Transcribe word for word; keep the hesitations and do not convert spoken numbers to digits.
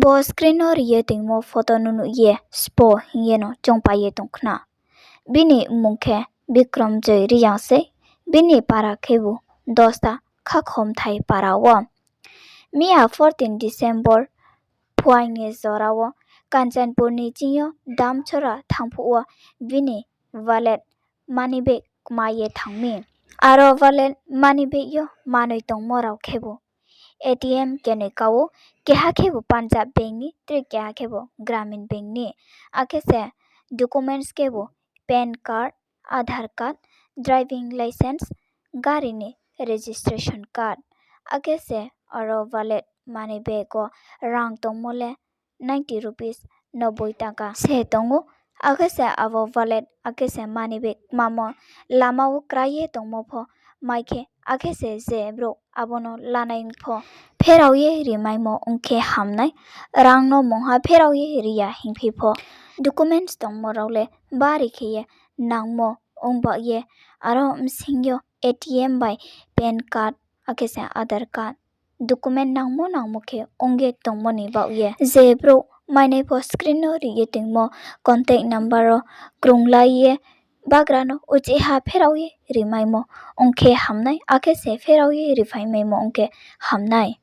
Bo screen no ri ye toingmo photo no nuh ye sbo hing ye no choungpai ye tong khna. Bini mmung khe Bikramjoy Reang sei, bini para khebu Dosta Khakhomthai para wo. Miya fourteen December phuaing ni jora wo Kanchanpur ni ching yo Damchora thanng phuh wo bini wallet, money bag kma ye thanng mi. Aro wallet, money bag yo manoi tongmo rao khebu A T M kenoi ka ou, keha khebu Punjab Bank ni, tre keha khebu Gramin Bank ni. Akhe se documents khebu PAN card, Aadhaar card, driving licence, gari ni registration card. Akhe se aro wallet, money bag wo rang tongmo le ninety rupees, noboi taka se tong ou. Akhe se abo wallet akhe se money bag kmamo lama wo krai ye tongmo pho mai khe, akhe se je brouh abo no lanai pho pherao ye rimaimo ong khe hamnai. Rang no mungha pherao ye ri ya hingphi pho, documents tongmo rao le bari khe ye nangmo ong baoh ye, aro bsing yo A T M bai PAN card akhe se Aadhaar card document nangmo nangmo khe ong ye tongmo ni baoh ye. Je brouh mainai pho screen no ri ye toingmo contact number wo krunglai ye bagra no uchih ha pherao ye rimaimo ong khe hamnai, akhe se pherao ye riphaimaimo ong khe hamnai.